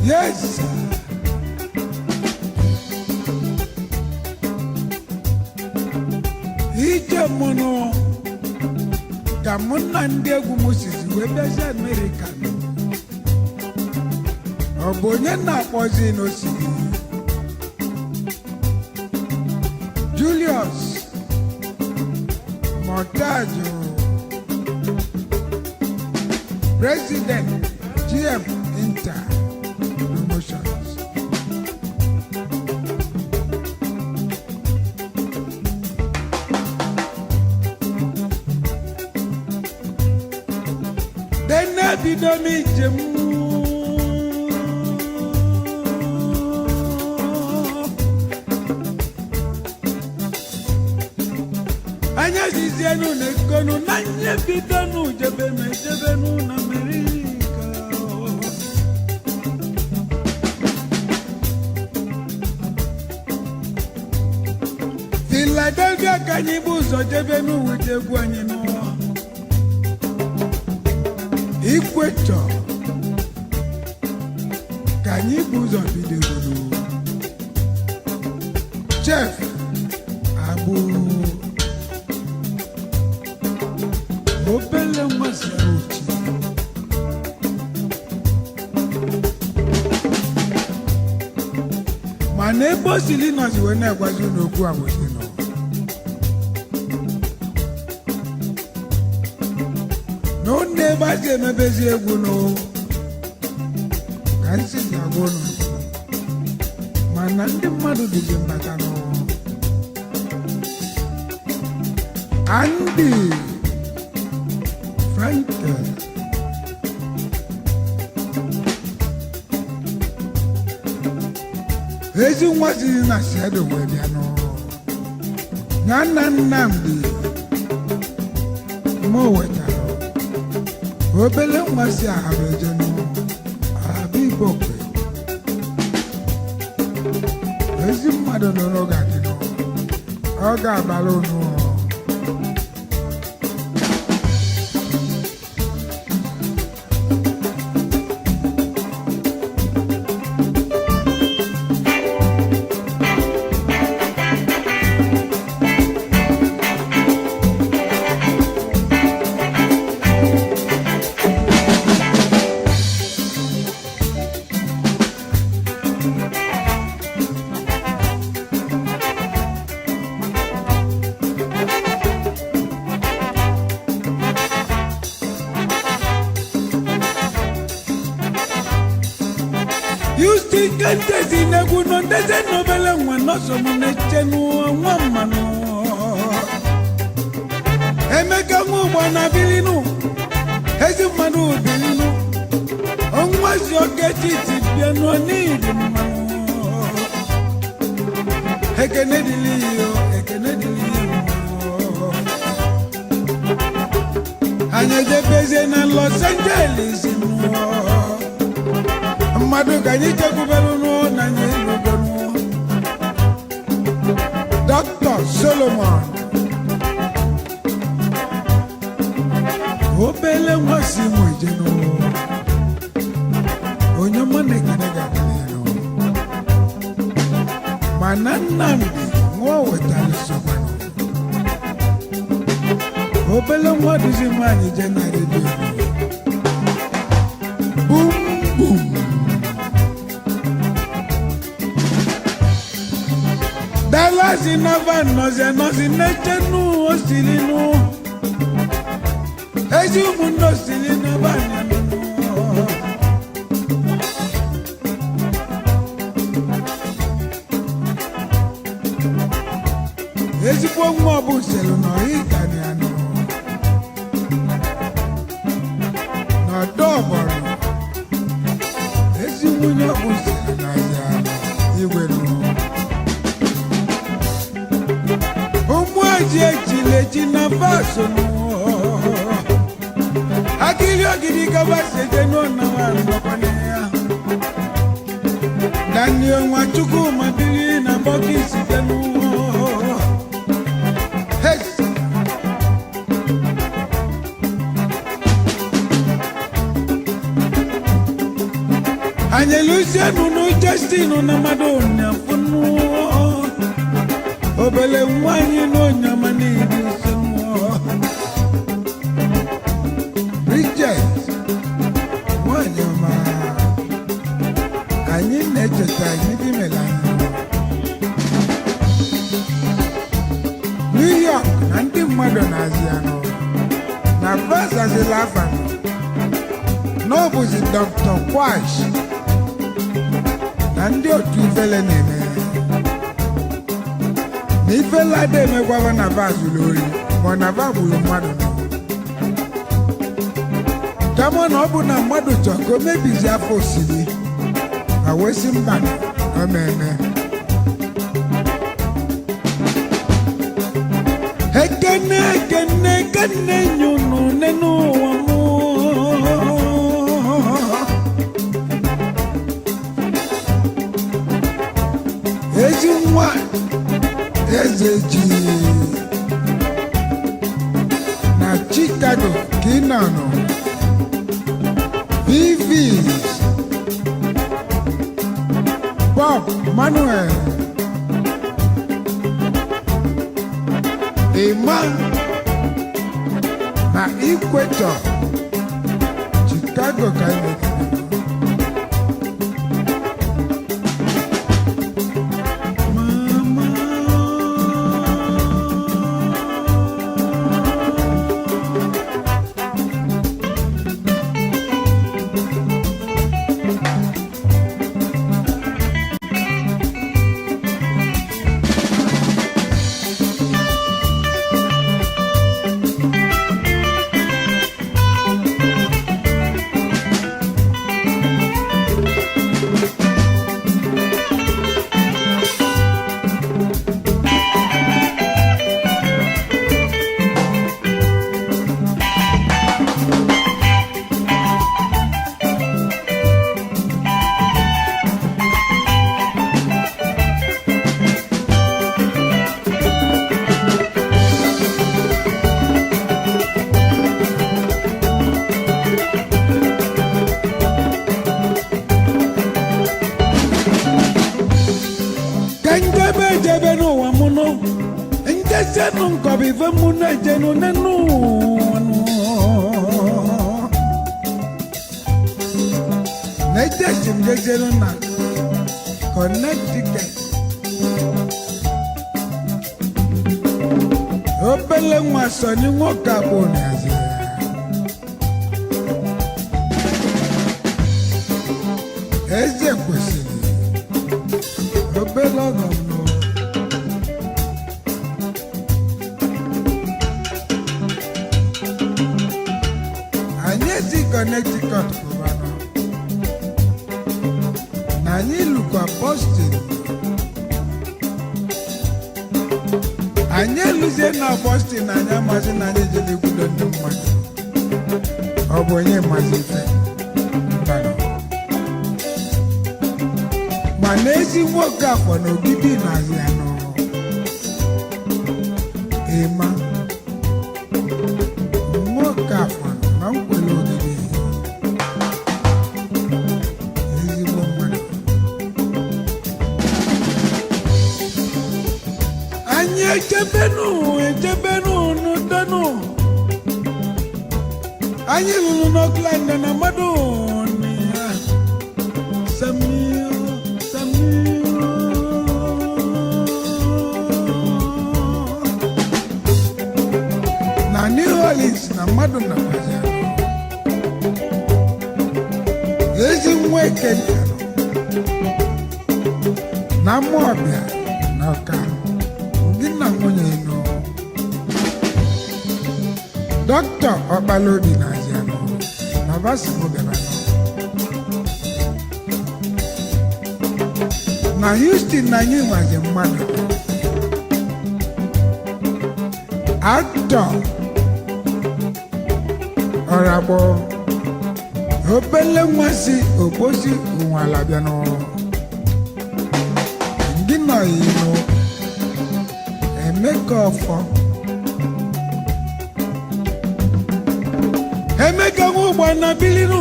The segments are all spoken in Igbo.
Yes, sir. Ije mụnụ ka mụ na ndị egwu m sizi wee bịazi Amerịka nụ. Ọ bụ onye na-akpọzi n'osiri Julius Montajo, President GM Inter Promotions. Dene bido m ije m. Anya jizienu na ekonu na nye bidonu jebe m ejebenu na Amerịka. Philadelphia ka anyị bụ ụzọ jebenu wete egwu anyị n'ụwa. Ikwechọ ka anyị bụ ụzọ bido egwu. Chef Agbụ, obele nwa si ochi. Mana ebe o sili nọzi wee na-agwazi unu okwu a bụzi nọ na ụnụ ebe a si emebezi egwu nụ ka nsi si agwa unu, mana ndị mmadụ dịzi mbata nụ. Andy Frankel, ezi nwa siri na siedo wee bịa nụ ya na Nnamdi mụ wetara obele nwa si ahaba ejenụ ahaba Igbo kwe. Ezi mmadụ nọ n'oge adịnụ, ọ ga-abara unu. Houston kentezi n'egwu nọ ndeze n'obele nwa nọsọ m na-eche nwa mmanụ. Emeka nwa ụgbọ na bilinu, ezi mmanụ bilinu, ọnwa si oke titi bịa nụọ n'ili mmanụ. Ekene dịrị ya, ekene dịrị ya mmanụ. Anyị ejebezie na Los Angeles nụọ mmadụ ka anyị chekwubere nụọ na anyị elugo nụọ Dr. Solomon, obele nwa si mụ eje nụọ onye ọma na ekene ga-adịrị ya nụọ. Mana Nnamdi nwa wetara sokwanụ obele nwa duzi nwaanyị je na redio bum bum. Dalasi nava nọzi nọzi n'echenu osilinu ezi ụmụnne osili nava nyanụ. Ezigbo nwa ọbụ selu nọ ịgani anụ n'ọdọ ọgbọrọ. Ezi nwunye ọbụ selu n'azị anụ igwe nụ. Ụmụ eji echilechi na vaso akiri ogidi gaba seje n'ọnara ndọkwana ya. Daniel Nwachukwu ma biri na bọkisi bịanụ. Hey! Anyị eluzienụ n'Jestinu na mmadụ nyafụnụ obele nwanyị n'onyama niile nso. Bridget nwanyị ọma, anyị na-echeta anyị dị mere anyị New York na ndị mmadụ na-azị anụ na vasazila afa na ọ bụzi Dr. Kwash na ndị otu ifele na-eme na ifele ada emekwaba na va zuru ori ma ọ na va gburu mmadụ nọ, kama na ọ bụ na mmadụ chọrọ ka o mebizi afọ osiri ma wee sị mba na o meme. Ekene, ekene, ekene nyunu nenu ụwa mụ. Ezi nwa eze ji na Chicago ka ị nọ nọ VVs Bob Manuel Ịma na Equator Chicago ka ị nọ. Mama. Ka njebe ejebe n'ụwa mụ nụ njesenụ nkọbụ ife mụ na-ejenu nenu ụwa nụ. Na-ejesi m jejenu na Connecticut, obele nwa sọni nwoke abụọ na-azụ ya. Eze kwesịrị obele ọgọ m nụ. Anyị esi Connecticut pụbanụ na anyị lukwa Boston. Anyị eluzie na Boston, anyị amazi na anyị jere ikwudo ndị mmadụ. Ọ bụ onye mazi ife mbanụ, mana ezi nwoke afọ na ogidi na-azị ya nọ ịma nwoke afọ na nkwele ogidi, ezigbo mmadụ. Anyị echebenu echebenu n'udonu, anyị ruru n'Oakland na mmadụ na ya Samir, Samir. Na New Orleans na mmadụ nakwazi ahụ. Ezi nwa eke bịara na Amawbịa na Ọka, ndị na nwunye nọ. Dọkịta Ọkpalaobi na Azianụ na Vasimo bịara nọ. Na Houston na anyị nwazi mmadụ atọ ọragbọ obele nwa si ogbosi ụnwala bịa n'ọrụ ndị nọ ino Emeka ọfọ Emeka nwa ụgbọ na bilinu.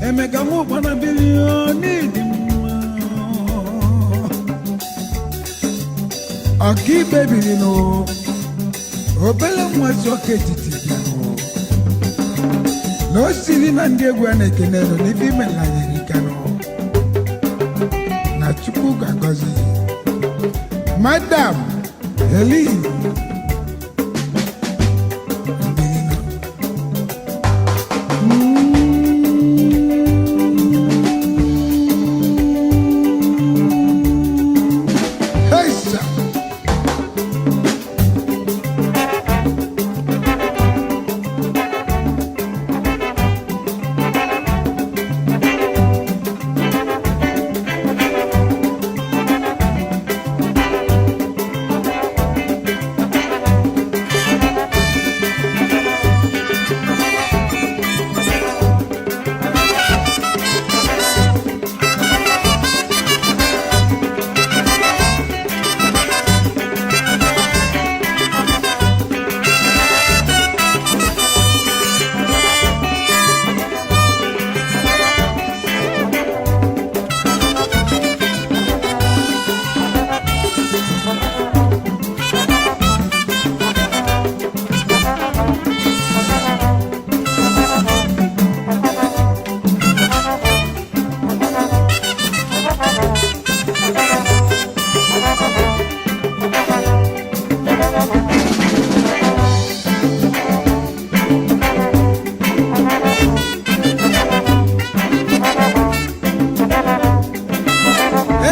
Emeka Nwụkpana biri n'ịdị mma. Ọkaikpe biri nụ, obele nwa si ọka etiti bịanụ na o siri na ndị egwu a na-ekene nụ n'ife imelanyere ikanụ na Chukwu ga-agọzi Madam Helen Mbirino. Hey, sir.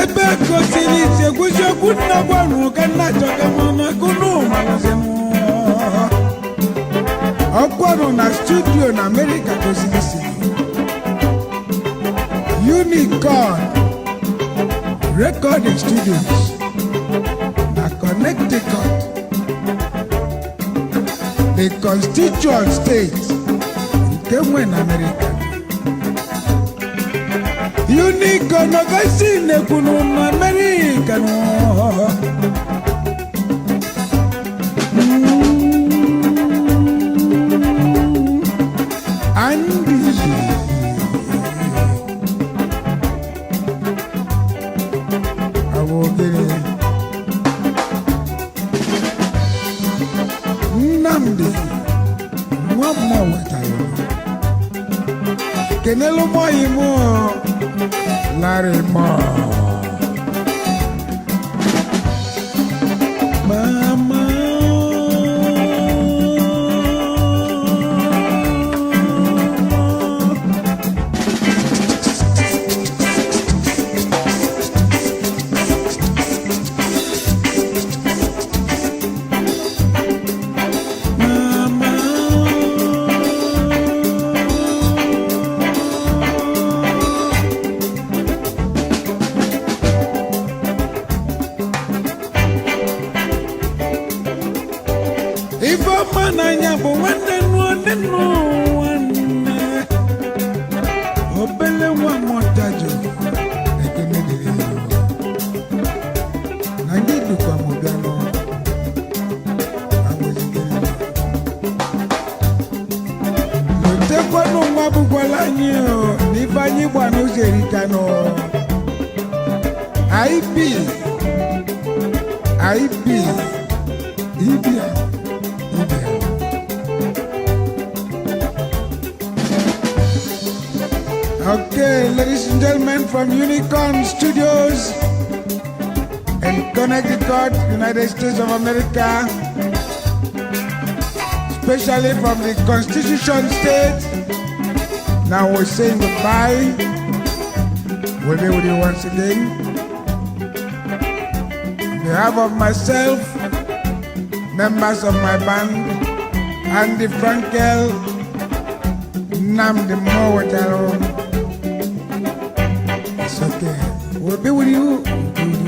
Ebe gosiri ise gwusi okwu nna gwanụ ka nna chọka mana kunu malụzinụ ọkwanụ na studio na Amerịka gosiri si Unicorn Recording Studios na Connecticut, the constituent state nke nwe na Amerịka. Unicorn ọgasi na-ekwunu na Amerịka nụ. Andy Awogere Nnamdi nwa mmụọ wetara kenelu mọyị mụ Larry Moore. Mama. Mama. Ifeọma n'anya bụ nwanne nụọ nne nwanne obele nwa mọtajụ ekene dịrị ya na gị dukwa m bịa nụ agwụzigere lotekwanụ nwa bụkwala anyị o na ife anyị gba n'ụzọ erikanụ ip ip ibia ibia. Okay, ladies and gentlemen from Unicorn Studios in Connecticut, United States of America, especially from the Constitution State. Now we're saying goodbye. We'll be with you once again. On behalf of myself, members of my band, Andy Frankel, Nnamdi Mowataro. It's okay. We'll be with you. We'll be with